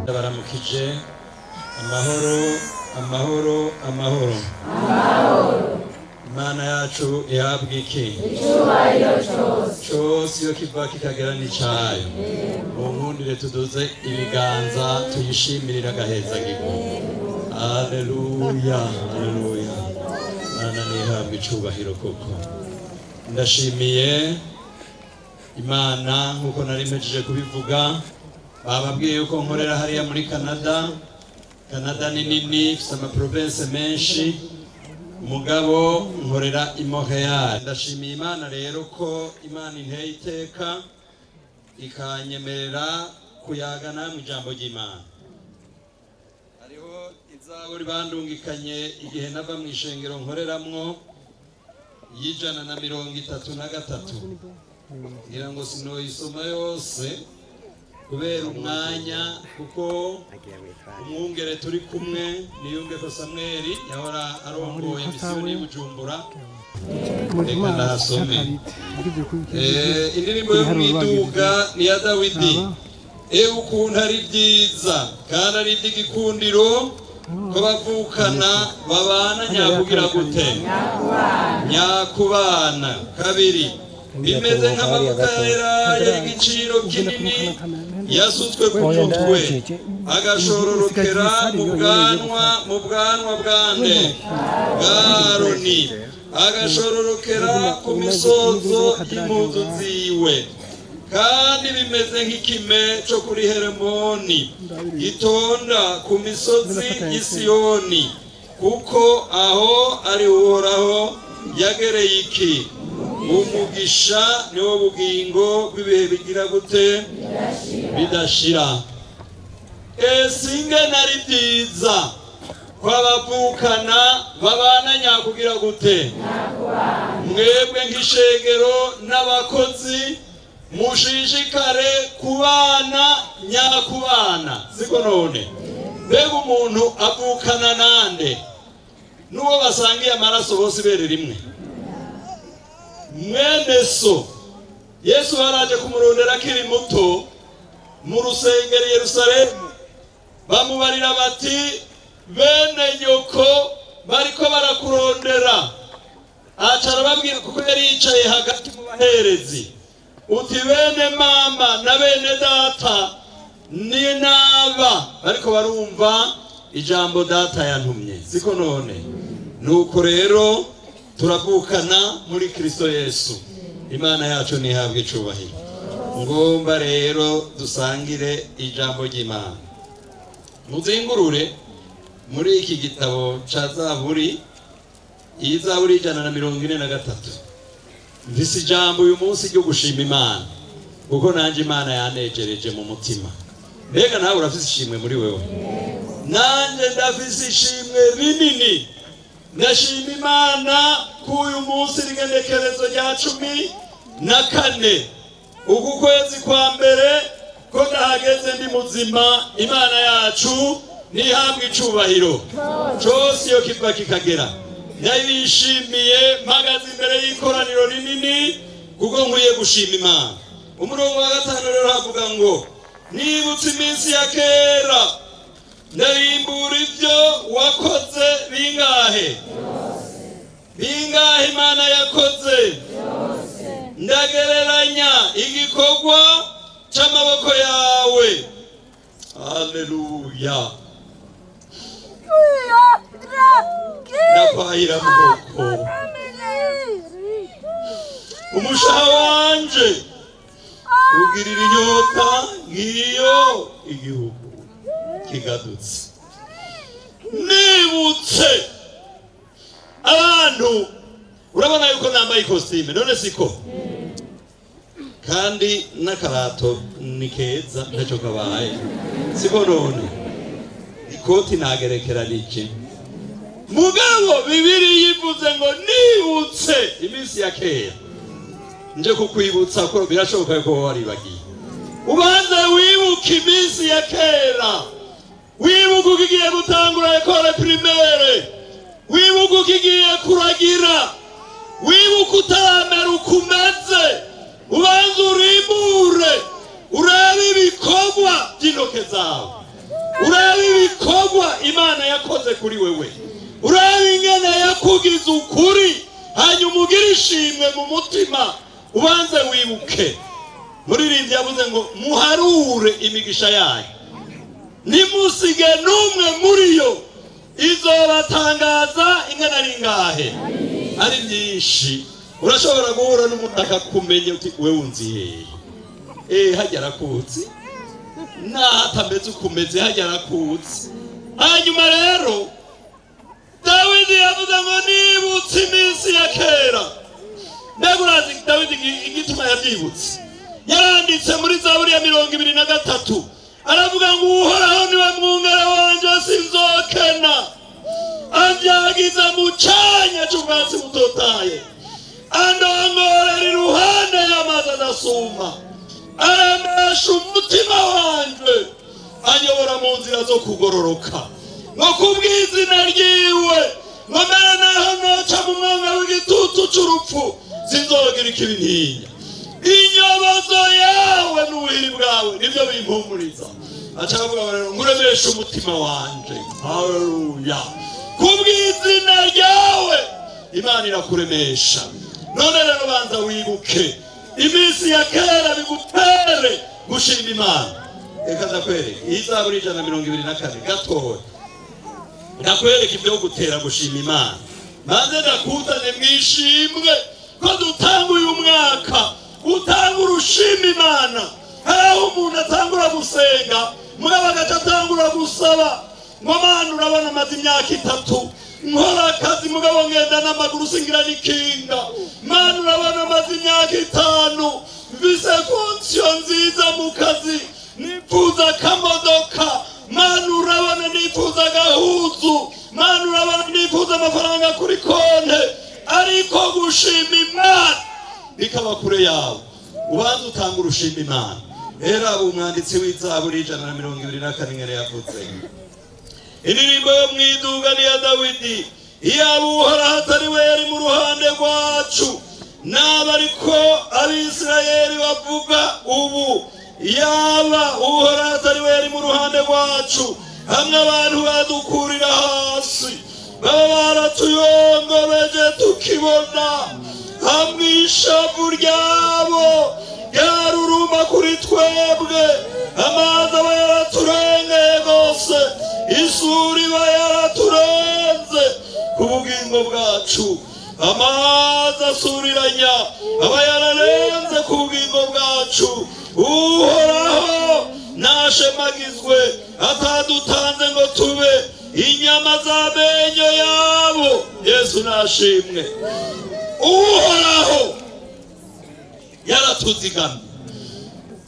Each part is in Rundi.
Ndabaramukije amahoro, amahoro, amahoro. Imana yacu ihabwa iki? Icyubahiro cyose. Cyose iyo kiva kikagera n'icayo. Mu nkundire tuduze ibiganza tuyishimirire agahezagirwa. Haleluya, haleluya. Imana ntihabwe icubahiro koko. Ndashimiye Imana nkuko nari mpejeje kubivuga. Bababwiye yuko nkorera hariya muri Canada. Canada ni nini, ifise ama province menshi. Mugabo nkorera i Montreal. Ndashimiye Imana rero ko Imana inteye iteka ikanyemerera kuyaga namwe ijambo ry'Imana. Hariho izaburi bandungikanye igihe nava mu ishengero nkoreramwo y'133. Ngira ngo sinoyisoma yose kubera umwanya, kuko umwungere turi kumwe niyunge ko Samuel yahora arongoye misiyoni y'Ibujumbura. Reka ndahasome. Indirimbo yo mwiduga ni ya Dawidi. Ewe ukuntu ari byiza kandi ari iby'igikundiro ko bavukana babana nyakugira gute? Nyakubana. Kabiri, bimeze nk'amavuta y'elayo y'igiciro kinini yasutswe ku mutwe agashororokera mu bwanwa bwande bwa Aroni, agashororokera ku misozo y'impuzu ziwe. Kandi bimeze nk'ikime cyo kuri Heremoni gitonda ku misozi y'Isiyoni, kuko aho ari Uhoraho yagereye iki umugisha, niwo bugingo bw'ibihe bigira gute? Bidashira. Ese ingene ari byiza ko abavukana babana nyakugira gute? Mwebwe nk'ishengero n'abakozi mushishikare kubana nyakubana, siko none? Mbega umuntu avukana nande? N'uwo basangiye amaraso bose ibere rimwe, mwene so. Yesu baraje kumurondera akiri muto mu rusengero i Yerusalemu, bamubarira bati bene nyoko bariko barakurondera. Aca arababwira, kuko yari yicaye hagati mu baherezi, uti bene mama na bene data ni naba bariko barumva ijambo data yantumye, siko none? Nuko rero turavukana muri Kristo Yesu. Imana yacu ntihabwe icubahiro. Ngomba rero dusangire ijambo ry'Imana. Muzingurure muri iki gitabo ca Zaburi, iyi Zaburi 143. Mfise ijambo uyu munsi ryo gushima Imana, kuko nanje Imana yanejereje mu mutima. Mbega nawe urafise ishimwe muri wewe? Nanje ndafise ishimwe rinini. Ndashima Imana ko uyu munsi rigenekerezo rya 14 uku kwezi kwa mbere ko ndahageze ndi muzima. Imana yacu ntihabwe icubahiro cose iyo kiva kikagera. Ndabishimiye mpagaze imbere y'ikoraniro rinini kuko nkwiye gushima Imana. Umurongo wa 5 rero havuga ngo nibutse iminsi ya kera, ndarimbura ibyo wakoze. Bingahe? Bingahe Imana yakoze? Ndagereranya igikorwa c'amaboko yawe. Haleluya. Ndakwahira muboko umushaha wanje ugirira inyota nk'iyo igihugu kigadutse. Nibutse abantu, urabona yuko nambaye ikositime none siko? Kandi n'akarato ni keza ntacyo kabaye, siko none? Ikoti nagerekeranije. Mugabo Bibiri yivuze ngo nibutse iminsi ya kera. Nje kukwibutsa ko birashoboka ko waribagiye. Ubanze wibuke iminsi ya kera, wibuke ugiye gutangura école primaire, wibuke ukigiye kuragira, wibuke utaramera uko umeze, ubanze urimbure, urabe ibikorwa by'intoke zawe, urabe ibikorwa Imana yakoze kuri wewe, urabe ingene yakugize ukuri, hanyuma ugire ishimwe mu mutima, ubanze wibuke. Muririmbyi yavuze ngo muharure imigisha yayo, ntimusige n'umwe muri yo, izobatangaza ingana ari ingahe? Ari myinshi. Urashobora guhura n'umuntu akakumenya uti wewe unzi hehe? Hajya arakutse, naho atameze ukumeze hajya arakutse. Hanyuma rero Dawidi yavuze ngo nibutse iminsi ya kera. Mbega urazi Dawidi igituma yabyibutse? Yaranditse muri Zaburi ya 23 aravuga ngo Uhoraho niwe mwungere wanje sinzokena, anjagiza mu canya c'ubwatsi butotaye, andongorera iruhande y'amazi adasuma, aremesha umutima wanje, anyobora mu nzira zo kugororoka, ngo kubw'izina ryiwe, ngo mbere naho noca mu mwonga w'igitutu c'urupfu sinzogira ikibi ntinya. Inyobozo yawe n'ubuhiri bwawe nibyo bimpumuriza. Aca avuga rero nguremesha umutima wanje. Haleluya! Kubw'izina ryawe Imana irakuremesha. None rero banza wibuke iminsi ya kera bigutere gushima Imana. Reka ndakwereke iyi Zaburi 124 gatoya, ndakwereka ibyo gutera gushima Imana. Maze ndakuzane mwishimwe ko dutanga uyu mwaka, utanga urushima Imana. Hari aho umuntu atangura gusenga, mugabo agaca atangura gusaba ngo Mana urabona amaze imyaka 3 nkora akazi, mugabo ngenda n'amaguru singira n'ikinga. Mana urabona amaze imyaka 5 mfise fonction nziza mu kazi, nifuza akamodoka. Mana urabona nifuza agahuzu. Mana urabona nifuza amafaranga kuri konte. Ariko gushima Imana bikaba kure yawe. Ubanza utanga urushima Imana. Rero abo umwanditsi w'Izaburi 124 ngere yavuze indirimbo yo mwiduga ni ya Dawidi. Iyaba Uhoraho atari we yari mu ruhande rwacu, naba ariko Abisirayeli bavuga ubu, yaba Uhoraho atari we yari mu ruhande rwacu, hamwe abantu badukurira hasi, baba baratuyongobeje tukibona, hamwe ishavu ryabo ryaruruma kuri twebwe, amazi aba yaraturengeye rwose, isuri iba yaraturenze ku bugingo bwacu, amazi asuriranya aba yararenze ku bugingo bwacu. Uhoraho nashemagizwe atadutanze ngo tube inyama z'amenyo yabo. Yesu nashimwe. Uhoraho yaratuzigamye,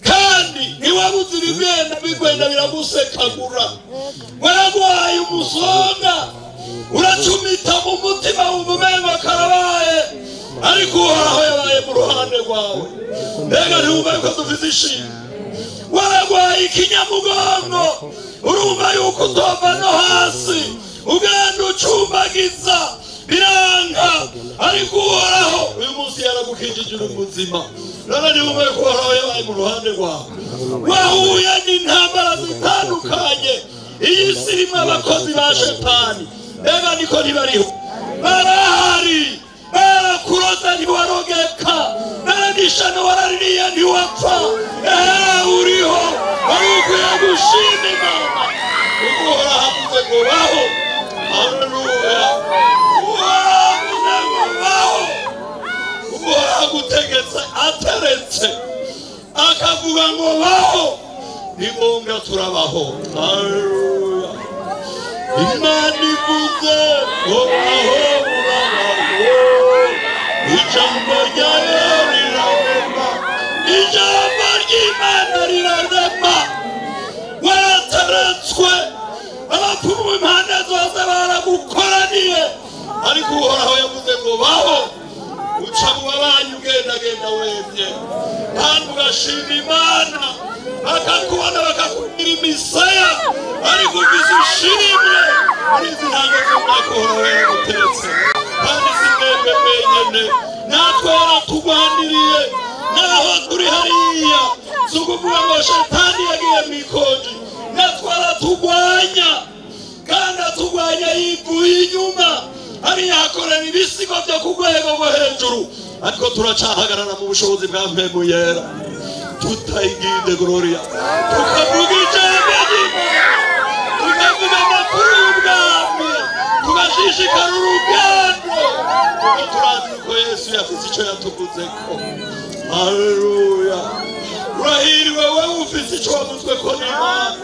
kandi ntiwabuze ibigenda bigwenda biragusekagura. Waragwaye umusonga, uracumita mu mutima wumva umengo karabaye, ariko Uhoraho yabaye mu ruhande rwawe. Mbega ntiwumva yuko dufite ishimwe? Waragwaye ikinyamugongo, urumva yuko utova no hasi, ugenda ucumbagiza biranga, ariko Uhoraho uyu munsi yaragukijije uri muzima. None ntiwumva yuko Uhoraho yabaye mu ruhande rwawe? Wahuye n'intambara zitandukanye, iyi si irimo abakozi ba Shetani. Mbega niko ntibariho? Barahari, barakuroza ntiwarogeka, baranishano waraririye ntiwapfa. Uriho wari ukwiye gushima Imana. Uhoraho avuze ngo baho. Haleluya! Uhoraho avuze ngo baho. Uhoraho agutegetse ateretse akavuga ngo baho, ni ngombwa turabaho. Haleluya! Imana ivuze ngo baho, urabaho. Ijambo ryayo rirarema, ijambo ry'Imana rirarema. Warateretswe, abapfumu impande zose baragukoraniye, ariko Uhoraho yavuze ngo baho. Uca mu babanyi ugendagenda wemye, kandi ugashima Imana, bakakubona bakakugira imisaya, ariko ufise ishimwe muri izi ntango z'umwaka Uhoraho yaraguteretse. wenyene, natwe yaratugwaniriye. Naho turi hariya si ukuvuga ngo shetani yagiye mw'ikonji, natwe aratugwanya kandi atugwanya yivuye inyuma. Hariya hakorera ibisigo byo ku rwego rwo hejuru, ariko turacahagarara mu bushobozi bwa mpemu yera, tutayiginde gloria, tukavuga ijambo ry'Imana, tukavuga amakuru y'ubwami, tugashishikara urugendo, kuko turazi ko Yesu yafise icyo yatuvuzeko. Haleluya! Urahiriwe wewe ufise icyo wavuzwe ko n'Imana.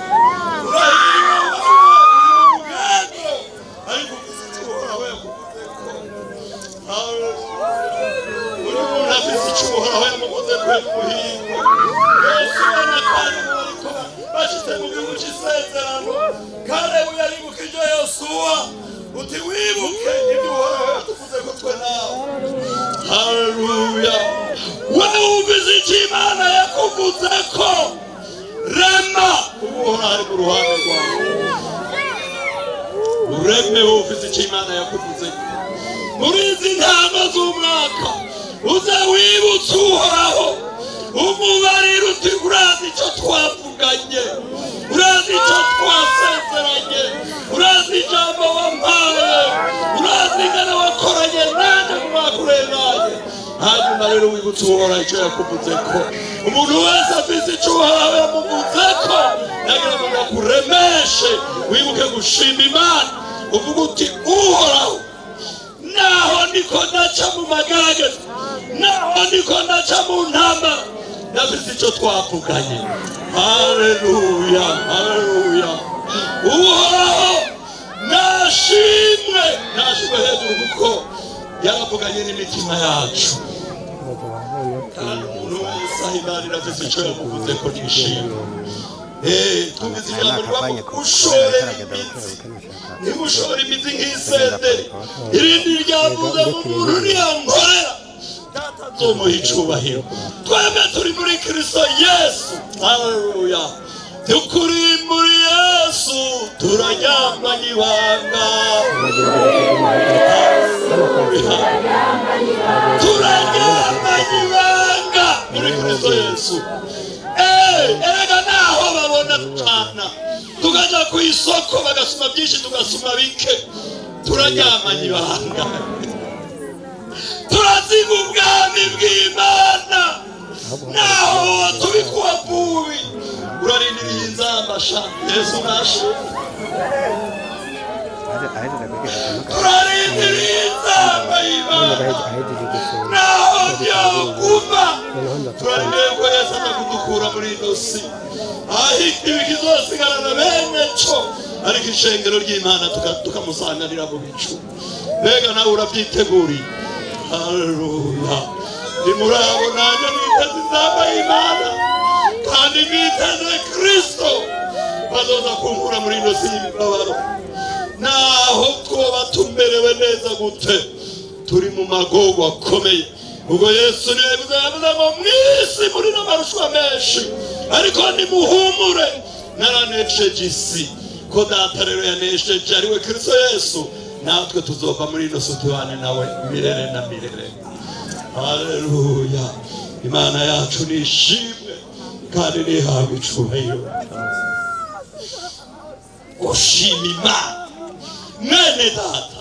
Urahiriwe wewe uri mu rugendo ariko ufise icyo Uhoraho yakuvuzeko. Haleluya! Uri muntu afise icyo Uhoraho yamuvuzeko yamuhirwe. Yosuwa na Kalebu bariko bashitse mu gihugu c'isezerano. Kalebu yaribukije Yosuwa uti wibuke ibyo Uhoraho yatuvuzeko twe nawe. Haleluya! Wewe ufise icyo Imana yakuvuzeko, rema Uhoraho ari mu ruhande rwawe. Ureme wowe ufise icyo Imana yakuvuzeko. Muri izi ntango z'umwaka uze wibutse Uhoraho, umubarire uti urazi icyo twavuganye, urazi icyo twasezeranye, urazi ijambo wampaye, urazi ingene wakoranye nanjye mu mwaka urenganye. Hanyuma rero wibutse Uhoraho icyo yakuvuzeko. Umuntu wese afise icyo Uhoraho yamuvuzeko, nagira ngo akuremeshe, wibuke gushima Imana, uvuga uti Uhoraho, naho ndiko ndaca mu magerageza, naho ndiko ndaca mu ntambara, ndafise icyo twavuganye. Haleluya, haleluya! Uhoraho nashimwe, nashimwe hejuru, kuko yaravuganye n'imitima yacu. Kandi umuntu wese aho Imana irafise icyo yamuvuze ko nishimwe. Twumvise ijambo rivuga ngo ushore imizi, ntimushore imizi nk'isenderi. Irindi ryavuze ngo umuntu niyankorera Data azomuha icubahiro. Twebwe turi muri Kristo Yesu. Haleluya! Tukuri muri Yesu turaryamanye ibanga. Turaryamanye ibanga muri Kristo Yesu. Erega naho babona ducana, tukaja ku isoko bagasuma byinshi tugasuma bike, turaryamanye ibanga. Turaziga ubwami bw'Imana, naho tubikuwa bubi. Urarindiriye inzamba sha Yesu nashe. Turarindiriye inzamba y'Imana, naho byoguma. Turarindiriye ko Yesu aza kudukura muri ino si, aho ikibi kizosigarana bene co, ariko ishengero ry'Imana tukamusanganira mu bicu. Mbega nawe urabyiteguriye? Haleluya! Ni muri abo nanjye niteze inzamba y'Imana, kandi niteze Kristo bazoza kunkura muri ino si y'imibabaro. Naho twoba tumerewe neza gute, turi mu magogo akomeye. Ubwo Yesu niwe yavuze ngo mw'isi muri n'amarushwa menshi, ariko nimuhumure, naranesheje isi. Ko Data rero yanesheje ariwe Kristo Yesu, natwe tuzova muri ino si tubane nawe mirere na mirere. Haleluya! Imana yacu nishimwe kandi nihabwe icubahiro. Gushima Imana, mwene Data,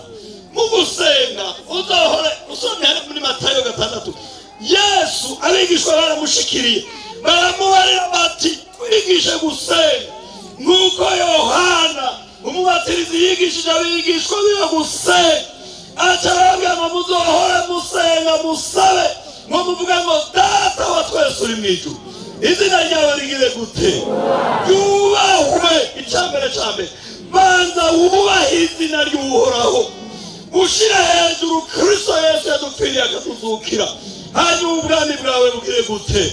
mu gusenga uzohore usomye muri Matayo 6, Yesu abigishwa baramushikiriye baramubarira bati twigishe gusenga nk'uko Yohana umubatirizi yigishije abigishwa biwe gusenga. Aca arababwira ngo muzohore musenga musabe, ngo muvuge ngo Data wa twese uri mw'ijuru, izina ryawe rigire gute? Ryubahwe. Icambere cambere, banza wubahe izina ry'Uhoraho, ushire hejuru Kristo Yesu yadupfiriye akatuzukira. Hanyuma ubwami bwawe bugire gute?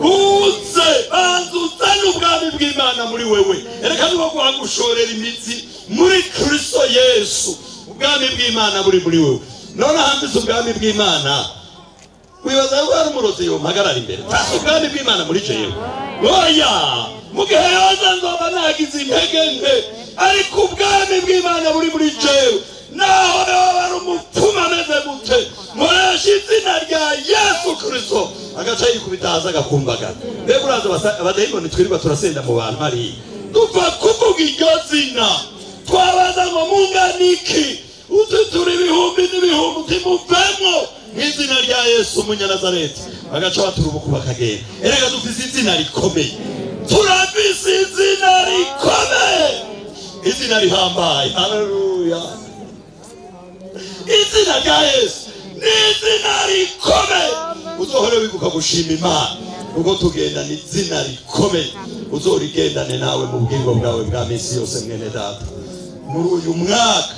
Buze. Banza uzane ubwami bw'Imana muri wewe. Ereka niba gushorera imizi muri Kristo Yesu, ubwami bw'Imana buri muri wewe. None hambise ubwami bw'Imana, wibaza ko hari umurozi yompagarara imbere? Mfise ubwami bw'Imana muri jewe. Oya, mu gihe yoza nzoba nagize intege nke, ariko ubwami bw'Imana buri muri jewe. Naho yoba ari umupfumu ameze gute, nkoresha izina Agaca yikubita hasi agakumbagara. Mbega uraza abadayimoni twirirwa turasenda mu bantu hariya. Dupfa kuvuga iryo zina. Twabaza ngo mungana iki? Ututura ibihumbi n'ibihumbi utimuvemo mw'izina rya Yesu umunyanazareti. Bagaca baturubuka bakagenda. Erega dufise izina rikomeye. Turafise izina rikomeye. Izina rihambaye. Haleluya. Izina rya Yesu ni izina rikomeye. Uzohore wibuka gushima Imana kuko tugendana izina rikomeye. Uzorigendane nawe mu bugingo bwawe bwa minsi yose mwene data. Muri uyu mwaka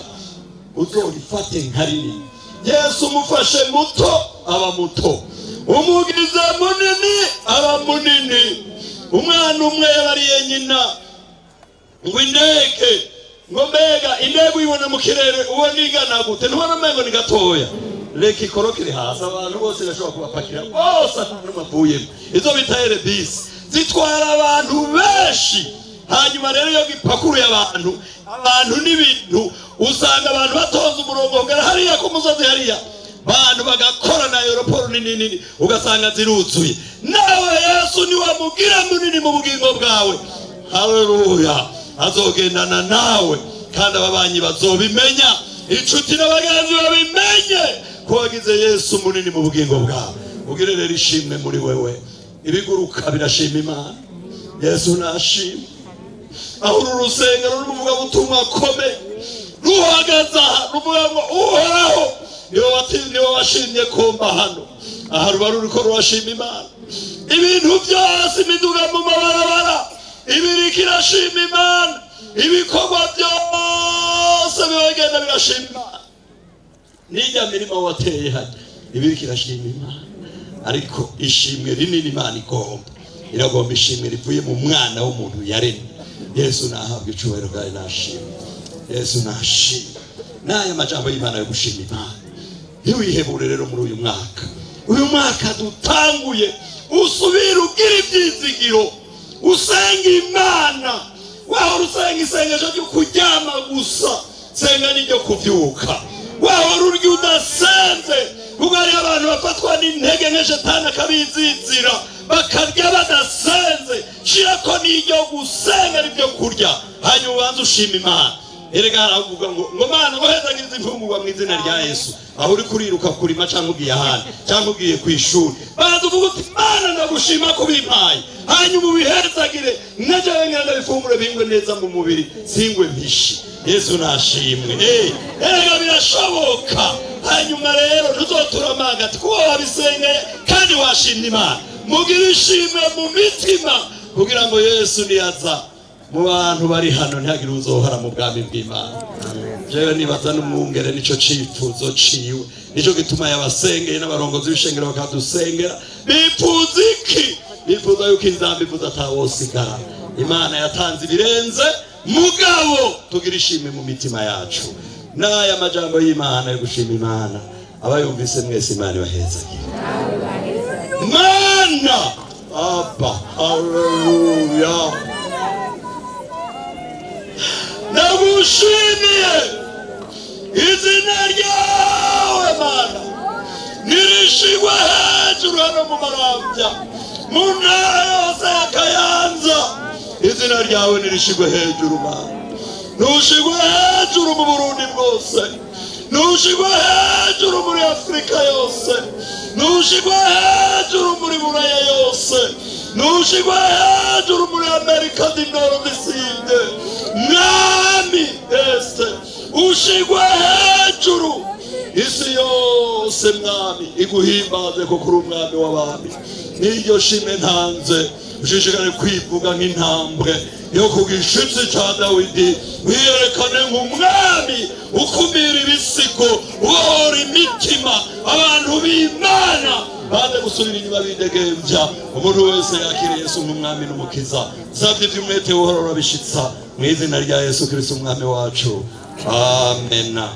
uzorifate nka rinini. Yesu umufashe muto aba muto, umugize munini aba munini. Umwana umwe yabariye nyina ngo indege, ngo mbega indege uyibona mu kirere ubona igana gute? Ntubona umengo ni gatoya. Reka ikorokere hasi, abantu bose bashobora kubapakira bose atanumwe avuyemo. Izo bita erebisi zitwara abantu benshi. Hanyuma rero iyo gipakuruye abantu n'ibintu, usanga abantu batonze umurongo kugera hariya ku musozi hariya, abantu bagakora na aeroport nini nini, ugasanga ziruzuye. Nawe Yesu ni wamugira munini mu bugingo bwawe. Haleluya. Azogendana nawe kandi ababanyi bazobimenya, inshuti n'abagenzi babimenye ko wagize Yesu munini mu bugingo bwawe. Ugire rero ishimwe muri wewe. Ibiguruka birashima Imana. Yesu nashima. Aho uru rusengero rw'umuvugabutumwa akomeye ruhagaze aha ruvuga ngo Uhoraho niwe washimye kumba hano. Aha ruba ruriko rurashima Imana. Ibintu byose, imiduga mu mabarabara ibiriko irashima Imana, ibikorwa byose bibagenda birashima Imana. N'ijya mirima wateye hano ibiriko irashima Imana. Ariko ishimwe rinini Imana igomba, iragomba ishimwe rivuye mu mwana w'umuntu yaremye. Yesu nahabwa icubahiro kandi nashimwe. Yesu nashimwe. N'aya majambo y'Imana yo gushima Imana. Ntiwihebure rero muri uyu mwaka. Uyu mwaka dutanguye, usubire ugira ibyizigiro, usenga Imana. Wahora usenga isengesho ryo kuryama gusa, senga n'iryo kuvyuka. Wahora urya udasenze, kuko hariho abantu bafatwa n'intege nke shetani akabizizira, bakarya badasenze. Shirako n'iryo gusenga n'ibyo kurya, hanyuma ubanze ushima Imana. Erega haravuga ngo Mana ngo hezagirize imfungurwa mu izina rya Yesu. Aho uri kuriruka kurima cyangwa ugiye ahandi cyangwa ugiye ku ishuri, banza uvuge uti Mana ndagushima ko ubimpaye, hanyuma ubihezagire najewe ngenda bifungure bingwe neza mu mubiri, singwe mpishi. Yesu nashimwe. Erega birashoboka. Hanyuma rero ntuzotura amanga ati kuba wabisengeye kandi washimye Imana. Mugire ishimwe mu mitima kugira ngo Yesu niyaza mu bantu bari hano ntihagire uzohora mu bwami bw'Imana. Jewe nibaza n'umwungere nico cifuzo ciwe, nico gituma yabasengeye n'abarongozi b'ishengero bakadusengera. Bifuza iki? Bifuza yuko inzambi ivuze atawosigara. Imana yatanze ibirenze, mugabo tugira ishimwe mu mitima yacu. N'aya majambo y'Imana yo gushima Imana, abayumvise mwese Imana ibahezagire. Mana Abba, haleluya. Ndagushimiye izina ryawe Mana, nirishigwe hejuru hano mu Maramvya, mu ntara yose ya Kayanza. Izina ryawe nirishigwe hejuru Mana, nushigwe hejuru mu Burundi bwose, nushigwe hejuru muri Afrika yose, nushigwe hejuru muri Buraya yose, nushigwe hejuru muri Amerika du Nord Sud. Mwami ese ushigwe hejuru, isi yose Mwami iguhimbaze ko kuri umwami w'abami. N'iryo shimwe ntanze, ushishikare kwivuga nk'intambwe yo ku gishitsi ca Dawidi, wiyerekane nk'umwami ukumira ibisigo, ubohora imitima abantu b'Imana baze gusubira inyuma bidegembya. Umuntu wese yakiriye Yesu nk'umwami n'umukiza, savye ivy'umwete uhora urabishitsa mu izina rya Yesu Kristo umwami wacu. Amena.